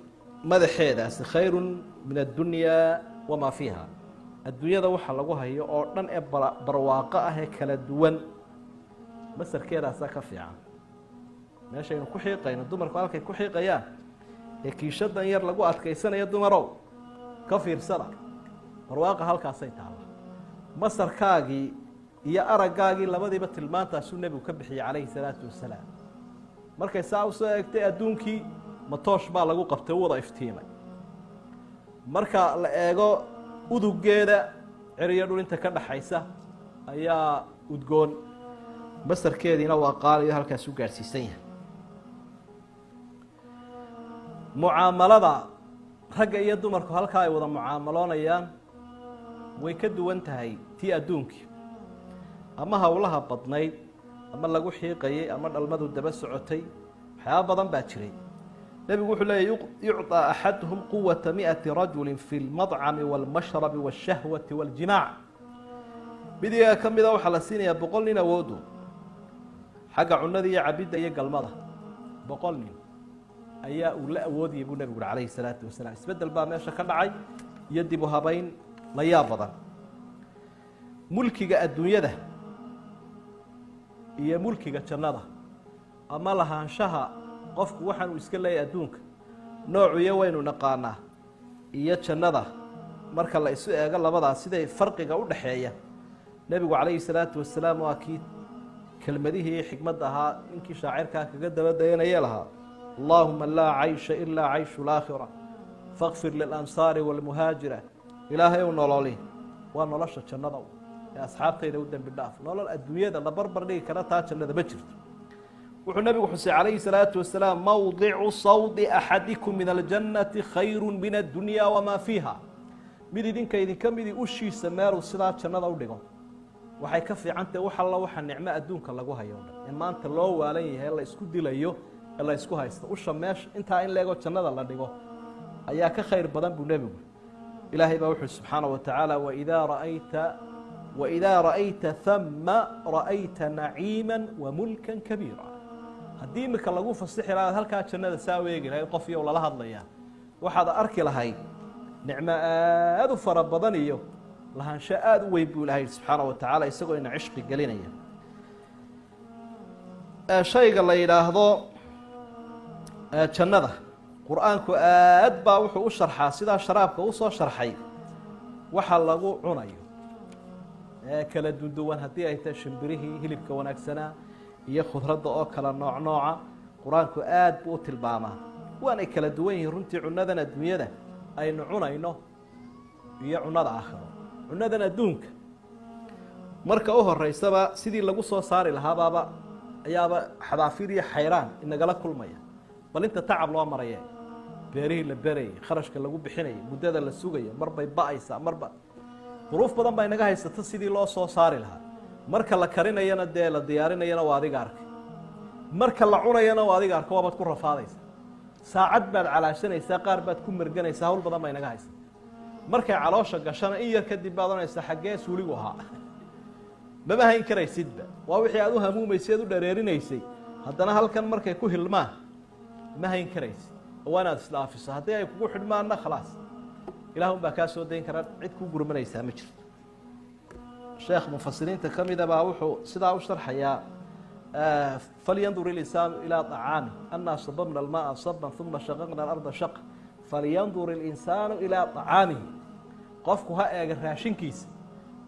madaxeedaasi khayrun min addunyaa wamaa fiiha, adduunyada waxa lagu hayo oo dhan ee barwaaqo ah ee kala duwan masarkeedaasaa ka fiican. Meeshaynu ku xiiqayno, dumarku halkay ku xiiqayaan ee kiishadan yar lagu adkaysanayo, dumarow ka fiirsada, barwaaqa halkaasay taalla. Masarkaagii iyo araggaagii labadiiba tilmaantaasuu nebigu ka bixiyey calayhi salaatu wasalaam. Markay saa usoo eegtay, adduunkii matoosh baa lagu qabtay, u wada iftiimay. Marka la eego udugeeda, ceriyo dhul inta ka dhaxaysa ayaa udgoon, masarkeediina waa qaaliyo halkaas u gaadhsiisan yahay. Mucaamalada ragga iyo dumarku halkaa ay wada mucaamaloonayaan way ka duwan tahay tii adduunkii, ama howlaha badnayd, ama lagu xiiqayay, ama dhalmadu daba socotay. Waxyaaba badan baa jiray. Nebigu wuxuu leeyay: yucطىa axaduhum quwata miئati rajuli fi اlmadcami wاlmashrabi wاshahwati wاljimaac. Mid iyaga ka mida waxaa la siinayaa 100 nin awoodu xagga cunada iyo cabidda iyo galmada. 100 nin ayaa uu la awoodayay buu nebigu uri calayhi salaatu wasalaam. Isbeddel baa meesha ka dhacay iyo dib u habayn la yaab badan. Mulkiga adduunyada iyo mulkiga jannada, ama lahaanshaha qofku waxaan uu iska leeyahy adduunka noocuyo waynu naqaanaa, iyo jannada marka la isu eego labadaas siday farqiga u dhaxeeya, nebigu calayhi salaatu wasalaam waa kii kelmadihii xikmadda ahaa ninkii shaacirkaa kaga daba dayanaya lahaa: allaahuma laa caysha ilaa cayshu laakhira, fakfir lilansaari waalmuhaajira. Ilaahay u nololi waa nolosha jannada ee asxaabtayda u dembi dhaaf. Nolol adduunyada la barbar dhigi kara taa jannada ma jirto. Wuxuu nabigu xusay calayhi salaatu wasalaam: mawdicu sawdi axadikum min aljannati khayru min addunya wamaa fiiha. Mid idinka idinka midii ushiisa meeluu sidaa jannada u dhigo waxay ka fiicantahay wax alla waxa nicmo adduunka lagu hayo o dhan ee maanta loo waalan yahay, la isku dilayo ee la isku haysto. Usha meesha intaa in leego jannada la dhigo ayaa ka khayr badan buu nebigu. Ilaahay baa wuxuu subxaana wa tacaala: waidaa ra'ayta hama ra'ayta naciima wa mulka kabiira. Haddii imika lagu fasixi lahaa halkaa jannada saa u eegi lahayd, qof iyo lala hadlayaa, waxaad arki lahayd nicmo aada u fara badan iyo lahaansho aada u weyn buu ilahay subxaana wa tacaala, isagoo ina cishqi gelinaya. Shayga la yidhaahdo jannada Qur-aanku aad baa wuxuu u sharxaa sidaa sharaabka usoo sharxay waxa lagu cunayo ee kala duduwan, haddii ay tahay shimbirihii hilibka wanaagsanaa iyo khudradda oo kala nooc nooca. Qur-aanku aad buu u tilmaamaa, waanay kala duwan yihiin runtii cunadan adduunyada aynu cunayno iyo cunada aakhiro. Cunadan adduunka marka u horeysaba sidii lagu soo saari lahaabaaba ayaaba xadaafiir iyo xayraan inagala kulmaya. Bal inta tacab loo maraye, beerihii la berayay, kharashka lagu bixinayay, muddada la sugayo, marbay ba-aysaa, marba duruuf badan baa inaga haysata sidii loo soo saari lahaa. Marka la karinayana, dee la diyaarinayana, waa adiga arkay. Marka la cunayana, waa adiga arka, waabaad ku rafaadaysa, saacad baad calaashanaysaa, qaar baad ku merganaysaa. Hawl badan baa inaga haysa. Markay caloosha gashana, in yar kadib baad ohanaysaa, xaggee suuligu ahaa? Mama hayn karaysidba. Waa wixii aad u hamuumaysay, ad u dhareerinaysay. Haddana halkan markay ku hilmaan ma hayn karaysid, waa inaad isdhaafiso. Haddii ay kugu xidhmaanna, khalaas, ilah un baa kaa soo dayn karaa, cid kuu gurmanaysaa ma jirto. Sheekh mufasiriinta ka mida baa wuxuu sidaa u sharxayaa: فلينظر الإنسان إلى طعامه أنا صببنا الماء صبا ثم شققنا الأرض شقا فلينظر الإنسان إلى طعامه. Qofku ha eega raashinkiisa.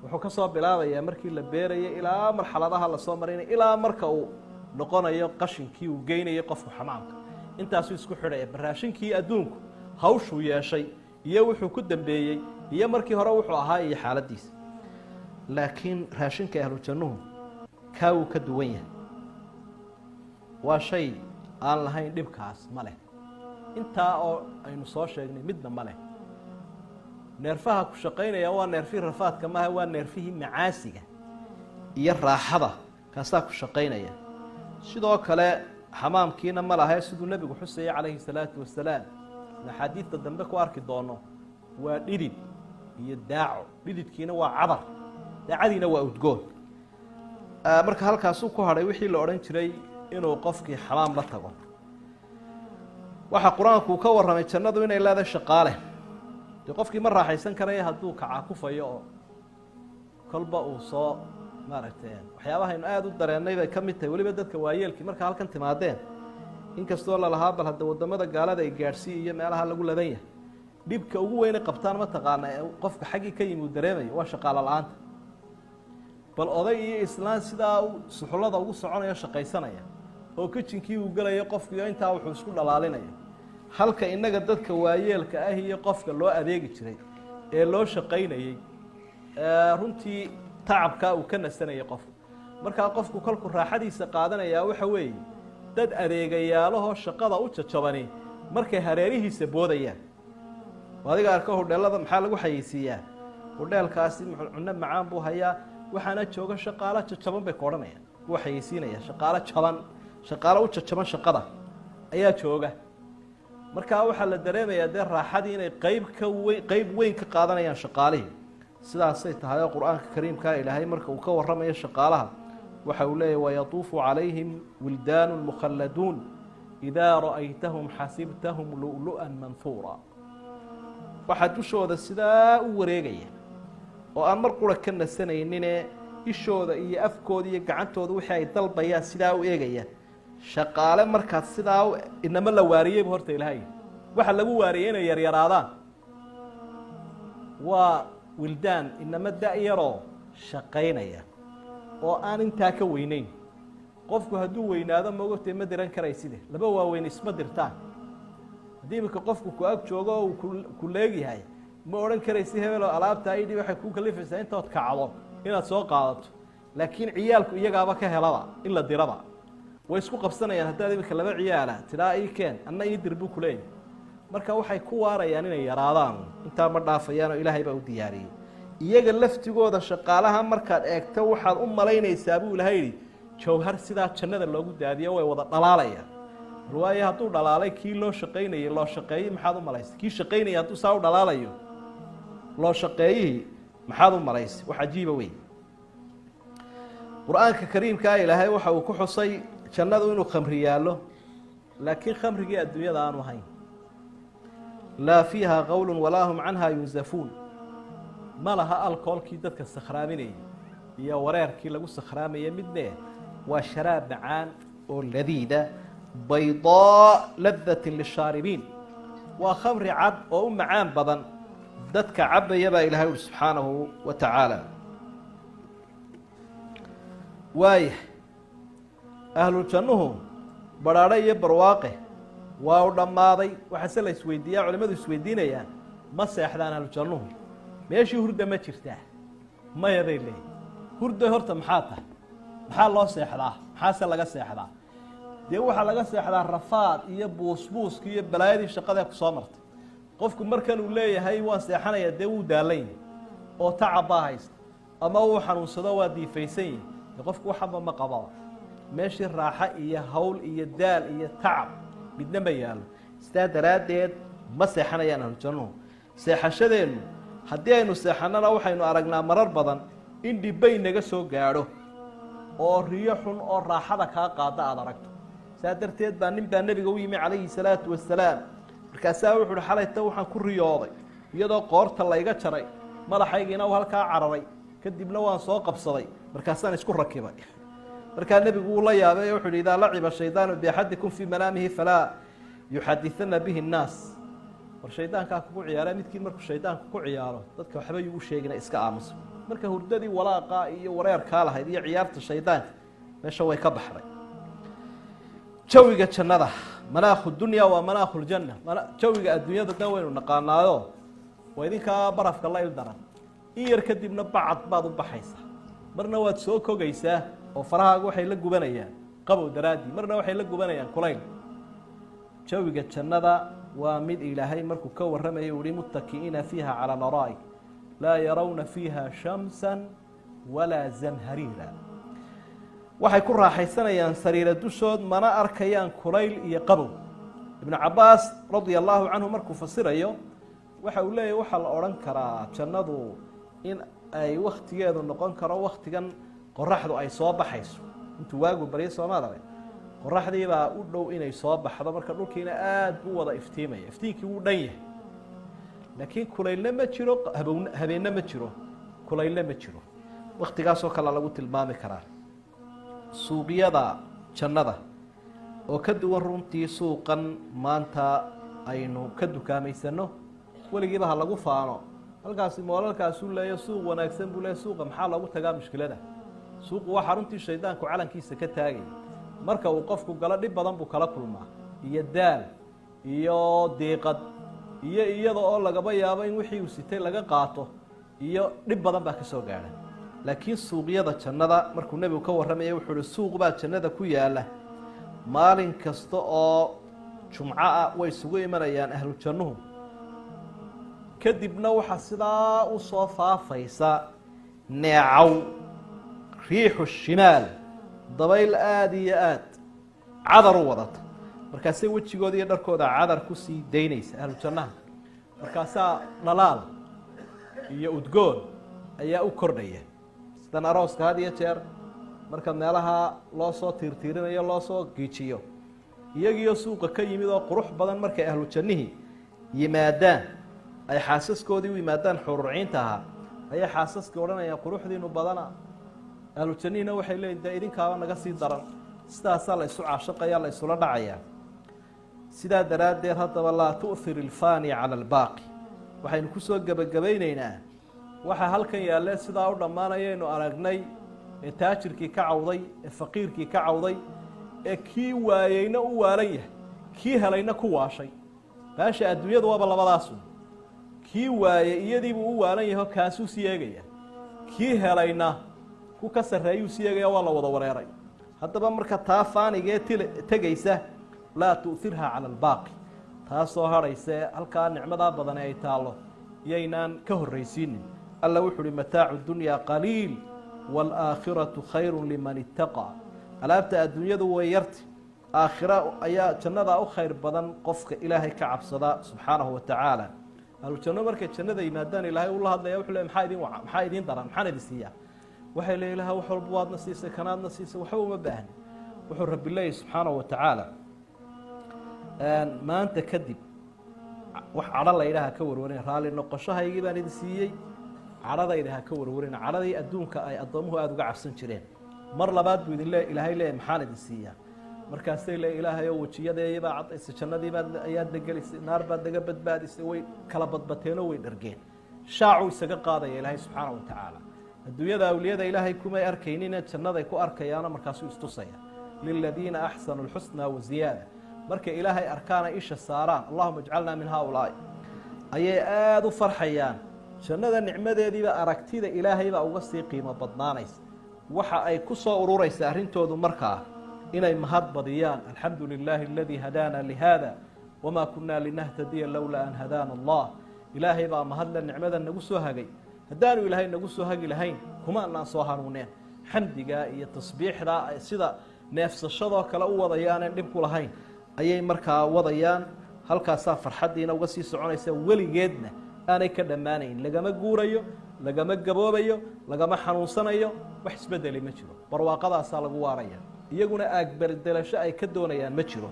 Wuxuu ka soo bilaabayaa markii la beerayay ilaa marxaladaha lasoo marinay, ilaa marka uu noqonayo qashinkii uu geynayay qofku xamaamka. Intaasuu isku xidhaya baraashinkii adduunku hawshuu yeeshay iyo wuxuu ku dambeeyey iyo markii hore wuxuu ahaa iyo xaaladiisa. Laakiin raashinka ahlu jannuhu kaa wuu ka duwan yahay. Waa shay aan lahayn dhibkaas ma leh. Intaa oo aynu soo sheegnay midna ma leh. Neerfaha ku shaqaynaya waa neerfihii rafaadka maaha, waa neerfihii macaasiga iyo raaxada, kaasaa ku shaqaynaya. Sidoo kale xamaamkiina ma laha, siduu nebigu xusayay calayhi salaatu wasalaam, axaadiidta dambe ku arki doono, waa dhidid iyo daaco. Dhididkiina waa cadar, daacadiina waa udgoon. Marka halkaasuu ku hadhay wixii la odhan jiray inuu qofkii xamaam la tago. Waxaa qur-aanku ka warramay jannadu inay leedahay shaqaale. Dee qofkii ma raaxaysan karaya hadduu kacakufayo oo kolba uu soo maaragtay. Waxyaabahaynu aada u dareennay bay ka mid tahay. Weliba dadka waayeelkii markaa halkan timaadeen, inkastoo lalahaa bal hadda waddamada gaalada ay gaadhsiiya iyo meelaha lagu ladan yahay, dhibka ugu weyne qabtaan ma taqaana ee qofka xaggii ka yimi uu dareemayo waa shaqaalo la-aanta. Bal oday iyo islaan sidaa u suxullada ugu soconayo, shaqaysanaya, oo kitchenkii uu gelayo qofkiio intaa wuxuu isku dhalaalinayo, halka innaga dadka waayeelka ah iyo qofka loo adeegi jiray ee loo shaqaynayey, runtii tacabkaa uu ka nasanayay qofku. Markaa qofku kolkuu raaxadiisa qaadanayaa waxa weeye dad adeegayaalahoo shaqada u jajabani markay hareerihiisa boodayaan. Adiga arko, hudheelada maxaa lagu xayeysiiyaa? Hudheelkaasi cunno macaan buu hayaa, waxaana jooga shaqaalo jajaban, bay ku odhanayaan. Kuwa xayeysiinaya shaqaalo jaban, shaqaalo u jajaban shaqada ayaa jooga. Markaa waxaa la dareemayaa dee raaxadii inay qeyb ka weyn, qeyb weyn ka qaadanayaan shaqaalihii. Sidaasay tahay oo qur-aanka kariimkaa ilaahay marka uu ka warramayo shaqaalaha waxa uu leeyahy: ويطوف عليهم ولدان مخلدون إذا رأيتهم حسبتهم لؤلؤا منثورا. Waxaa dushooda sidaa u wareegaya oo aan mar qura ka nasanayninee ishooda iyo afkooda iyo gacantooda wixii ay dalbayaan sidaa u eegaya shaqaale. Markaad sidaa inama la waariyeybu horta ilaahay waxa lagu waariyey inay yaryaraadaan. Waa wildaan, inama da-yaroo shaqaynaya oo aan intaa ka weyneyn. Qofku hadduu weynaado, maogtay, ma diran karayside. Laba waaweyn isma dirtaan. Haddii iminka qofku ku ag joogo oo uu ku leegyahay, ma odhan karaysi hebeloo alaabta idhi. Waxay kuu kalifaysaa intood kacdo inaad soo qaadato. Laakiin ciyaalku iyagaaba ka helaba in la diraba, way isku qabsanayaan. Haddaad iminka laba ciyaala tidhaa ii keen, anna ii dir buu kuleeyahy. Marka waxay ku waarayaan inay yaraadaan, intaa ma dhaafayaan oo ilaahay baa u diyaariyey. Iyaga laftigooda shaqaalaha markaad eegto, waxaad u malaynaysaa, buu ilahay yidhi, jawhar sidaa jannada loogu daadiyo. Way wada dhalaalayaan. Bal waayo, hadduu dhalaalay kii loo shaqaynayey, loo shaqeeyey maxaad u malaysay? Kii shaqaynayay hadduu saa u dhalaalayo, loo shaqeeyihii maxaad u malaysay? Wax cajiiba wey. Qur-aanka kariimkaa ilaahay waxa uu ku xusay jannadu inuu khamri yaallo, laakiin khamrigii adduunyada aanu ahayn. لا فيها غول ولا هم عنها ينزفون. Ma laha alkoolkii dadka sakhraaminayay iyo wareerkii lagu sakhraamayay midne. Waa sharaab macaan oo ladiida, بيضاء لذة للشاربين. Waa khamri cad oo u macaan badan dadka cabaya baa Ilahay uri subxaanahu wa tacaala. Waaya, ahlu jannuhu badhaadho iyo barwaaqe waa u dhammaaday. Waxaase la isweydiiyaa, culimadu isweydiinayaan, ma seexdaan ahlu jannuhu? Meeshii hurda ma jirtaa? Maya bay leeyihin. Hurda horta maxaa tahay? Maxaa loo seexdaa? Maxaase laga seexdaa? Dee waxaa laga seexdaa rafaad iyo buusbuuski iyo balaayadii shaqadee kusoo martay. Qofku markan uu leeyahay waan seexanaya, dee wuu daalan yahay oo tacab baa haysta ama uu xanuunsado, waa diifaysan yahi. De qofku waxaba ma qababa, meeshii raaxo iyo hawl iyo daal iyo tacab midna ma yaallo. Sidaa daraaddeed ma seexanayaan ahlu jannuhu. Seexashadeennu, haddii aynu seexannana, waxaynu aragnaa marar badan in dhibbay naga soo gaadho oo riyo xun oo raaxada kaa qaada aada aragto. Saa darteed baa nin baa nebiga u yimi calayhi salaatu wasalaam. Markaasaa wuxu uhi: xalayta waxaan ku riyooday iyadoo qoorta layga jaray, madaxaygiina uu halkaa cararay, kadibna waan soo qabsaday, markaasaan isku rakibay. Markaa nebigu wuu la yaabay. Wuxu uhi: idaa laciba shaydaanu biaxadikum fii manaamihi falaa yuxadithana bihi nnaas. War shaydaankaa kugu ciyaara midkiin, markuu shaydaanku ku ciyaaro dadka waxba yuu sheegina, iska aamusa. Marka hurdadii walaaqa iyo wareerkaa lahayd iyo ciyaarta shaydaanka meesha way ka baxday. Jawiga jannada, manaakhu dunya waa manaakhu ljanna. Jawiga adduunyada dan waynu naqaanaayo, waa idinkaa barafka la il daran. In yar kadibna bacad baad u baxaysaa. Marna waad soo kogaysaa oo farahaagu waxay la gubanayaan qabow daraaddii, marna waxay la gubanayaan kulayl. Jawiga jannada waa mid Ilaahay markuu ka warramaya uhi: muttaki'iina fiiha cala laraa'ik, laa yarawna fiiha shamsa walaa zamhariira. Waxay ku raaxaysanayaan sariira dushood, mana arkayaan kulayl iyo qabow. Ibnu Cabaas radia allahu canhu markuu fasirayo waxa uu leeyahy: waxaa la odhan karaa jannadu in ay waktigeedu noqon karo waktigan qoraxdu ay soo baxayso. Intuu waagu baryo, soomaad arag, qoraxdiibaa u dhow inay soo baxdo. Marka dhulkiina aada buu wada iftiimaya, iftiinkii wuu dhan yahay, laakiin kulaylna ma jiro, habown habeenna ma jiro, kulaylna ma jiro. Waktigaasoo kale lagu tilmaami karaa. Suuqyada jannada oo ka duwan runtii suuqan maanta aynu ka dukaamaysanno, weligiiba ha lagu faano halkaasi moolalkaasuu leeyo, suuq wanaagsan buu leeya. Suuqa maxaa loogu tagaa? Mushkilada suuqu waa xaruntii shaydaanku calankiisa ka taagay. Marka uu qofku galo dhib badan buu kala kulmaa, iyo daal iyo diiqad, iyo iyada oo lagaba yaabo in wixii uu sitay laga qaato, iyo dhib badan baa ka soo gaadha. Laakiin suuqyada jannada markuu nebigu ka warramaya wuxuu uhi: suuq baa jannada ku yaala, maalin kasta oo jumco ah way isugu imanayaan ahlu jannuhu. Kadibna waxaa sidaa u soo faafaysa neecaw, riixu shimaal, dabayl aada iyo aad cadar u wadata. Markaasay wejigooda iyo dharkooda cadar kusii daynaysa ahlu jannaha. Markaasaa dhalaal iyo udgoon ayaa u kordhaya, sidan arooska had iyo jeer marka meelaha loo soo tiirtiirinayo, loo soo giijiyo. Iyagiioo suuqa ka yimid oo qurux badan markay ahlu jannihii yimaadaan, ay xaasaskoodii u yimaadaan xururciinta ahaa, ayay xaasaskii odhanayaan: quruxdiinu badana. Ahlu jannihiina waxay leeyihin: dee idinkaaba naga sii daran. Sidaasaa la isu caashaqaya, la isula dhacayaa. Sidaa daraaddeed haddaba laa tu'hir ilfani cala albaaqi. Waxaynu kusoo gebagabaynaynaa waxaa halkan yaalle sidaa u dhammaanayaynu aragnay, ee taajirkii ka cawday, ee faqiirkii ka cawday, ee kii waayeyna u waalan yahay, kii helayna ku waashay. Baasha adduunyadu waaba labadaasun. Kii waayey iyadiibuu u waalan yaho, kaasuu sii eegaya. Kii helayna ku ka sarreeyuu sii eegaya. Waa la wada wareeray. Haddaba marka taa faanigee til tegaysa, laa tu'hirha cala albaaqi, taasoo hadhayse halkaa nicmadaa badani ay taallo yaynaan ka horraysiinin. Alla wuxu uhi: mataacu dunyaa qaliil waalaakhiratu khayru liman itaqaa. Alaabta adduunyadu way yarti, aakhira ayaa jannadaa u khayr badan qofka Ilaahay ka cabsada subxaanahu wa tacaala. Ahlu janno markay jannada yimaadaan, Ilaahay ula hadlaya, wuxuu le: maxaa idin waca? Maxaa idiin daran? Maxaan idin siiyaa? Waxay leeyihin: ilaha, wax walba waadna siisay, kanaadna siisay, waxba uma baahni. Wuxuu rabbi leeyahy subxaanahu wa tacaala: maanta kadib wax cadho laydhaha ha ka warwarin. Raalli noqoshahaygii baan idin siiyey, cadhadayda ha ka warwarin. Cadhadii adduunka ay addoomuhu aada uga cabsan jireen. Mar labaad buu idin le Ilaahay leeyahy: maxaan idin siiyaa? Markaasay le, Ilaahay oo wejiyadeeyabaa cadaysay, jannadiibaad ayaad na gelisay, naar baad naga badbaadisay. Way kala badbateenoo way dhargeen. Shaacuu isaga qaadaya Ilaahay subxaana wa tacaala. Adduunyada awliyada Ilaahay kumay arkaynine, jannaday ku arkayaano. Markaasuu istusaya, liladiina axsanu lxusna waziyaada. Markay Ilaahay arkaana isha saaraan, allahuma ijcalnaa min haaulaai, ayay aada u farxayaan. Jannada nicmadeediiba aragtida Ilaahaybaa uga sii qiimo badnaanaysa. Waxa ay ku soo ururaysa arrintoodu markaa inay mahad badiyaan: alxamdu lilaahi aladii hadaana lihada wamaa kunaa linahtadiya lowlaa an hadaana Allah. Ilaahay baa mahadle nicmada nagu soo hagay. Haddaanu Ilaahay nagu soo hagi lahayn, kuma anaan soo hanuuneen. Xamdigaa iyo tasbiixdaa ay sida neefsashadoo kale u wadayaaneen dhib ku lahayn ayay markaa wadayaan. Halkaasaa farxaddiina uga sii soconaysa, weligeedna aanay ka dhammaanayn. Lagama guurayo, lagama gaboobayo, lagama xanuunsanayo, wax isbedeli ma jiro. Barwaaqadaasaa lagu waaraya, iyaguna aagberdelasho ay ka doonayaan ma jiro.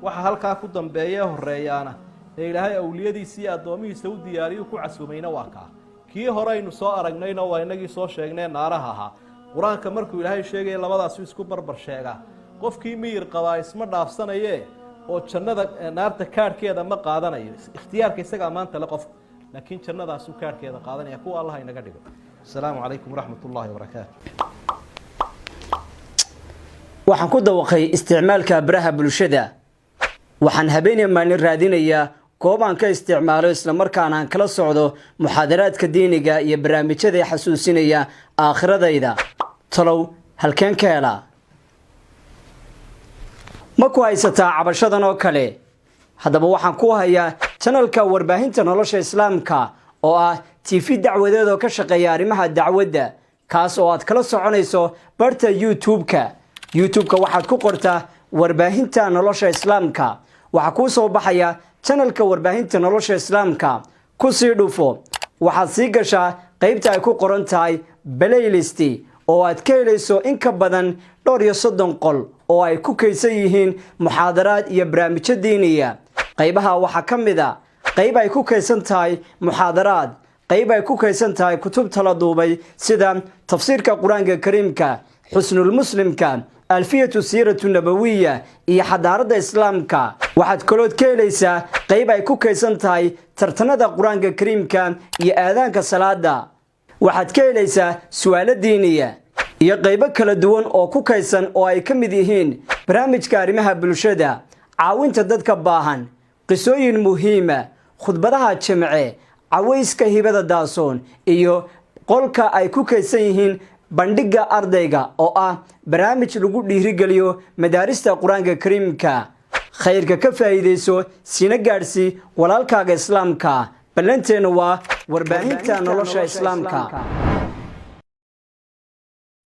Waxa halkaa ku dambeeye horeeyaana ee Ilaahay awliyadiisa iyo addoomihiisa u diyaariyuu ku casuumayna waa kaa. Kii hore aynu soo aragnayna waa inagii soo sheegnee naaraha ahaa. Qur-aanka markuu Ilaahay sheegaya, labadaasu isku barbar sheegaa. Qofkii miyir qabaa isma dhaafsanaye oo jannada naarta kaadhkeeda ma qaadanayo. Ikhtiyaarka isagaa maanta le qofka, laakiin jannadaasuu kaadhkeeda qaadanaya. Kuwa Allah inaga dhigo. Asalaamu calaykum waraxmat ullahi wabarakaatu. Waxaan ku dawaqay isticmaalka baraha bulshada. Waxaan habeenii maalin raadinayaa goob aan ka isticmaalo, islamarkaana aan kala socdo muxaadaraadka diiniga iyo barnaamijyada xasuusinaya aakhiradayda. Talow halkeen ka helaa? Ma ku haysataa cabashadan oo kale? Haddaba waxaan ku hayaa channelka Warbaahinta Nolosha Islaamka, oo ah TV dacwadeed oo ka shaqeeya arrimaha dacwadda, kaas oo aad kala soconayso barta YouTube-ka. YouTube-ka waxaad ku qortaa Warbaahinta Nolosha Islaamka. Waxaa kuu soo baxaya channelka Warbaahinta Nolosha Islaamka. Ku sii dhufo. Waxaad sii gashaa qaybta ay ku qoran tahay playlist, oo aad ka helayso in ka badan dhowr iyo 30 qol oo ay ku kaydsan yihiin muxaadaraad iyo barnaamijyo diiniya. Qaybaha waxaa ka mid a qayb ay ku kaydsan tahay muxaadaraad, qayb ay ku kaydsan tahay kutubta la duubay sida tafsiirka Qur-aanka Kariimka, Xusnulmuslimka, Alfiyatu Siiratu Nabawiya iyo Xadaaradda Islaamka. Waxaad kalood ka helaysaa qayb ay ku kaydsan tahay tartanada Qur-aanka Kariimka iyo aadaanka salaada. Waxaad ka helaysaa su-aalo diiniya iyo qaybo kala duwan oo ku kaydsan, oo ay ka mid yihiin barnaamijka arrimaha bulshada, caawinta dadka baahan, qisooyin muhiima, khudbadaha jimce, cawayska hibada daasoon, iyo qolka ay ku kaydsan yihiin bandhigga ardayga, oo ah barnaamij lagu dhiirigeliyo madaarista Qur-aanka Kariimka. Khayrka ka faa'iidayso, sina gaadhsii walaalkaaga islaamka. Ballanteennu waa Warbaahinta Nolosha Islaamka.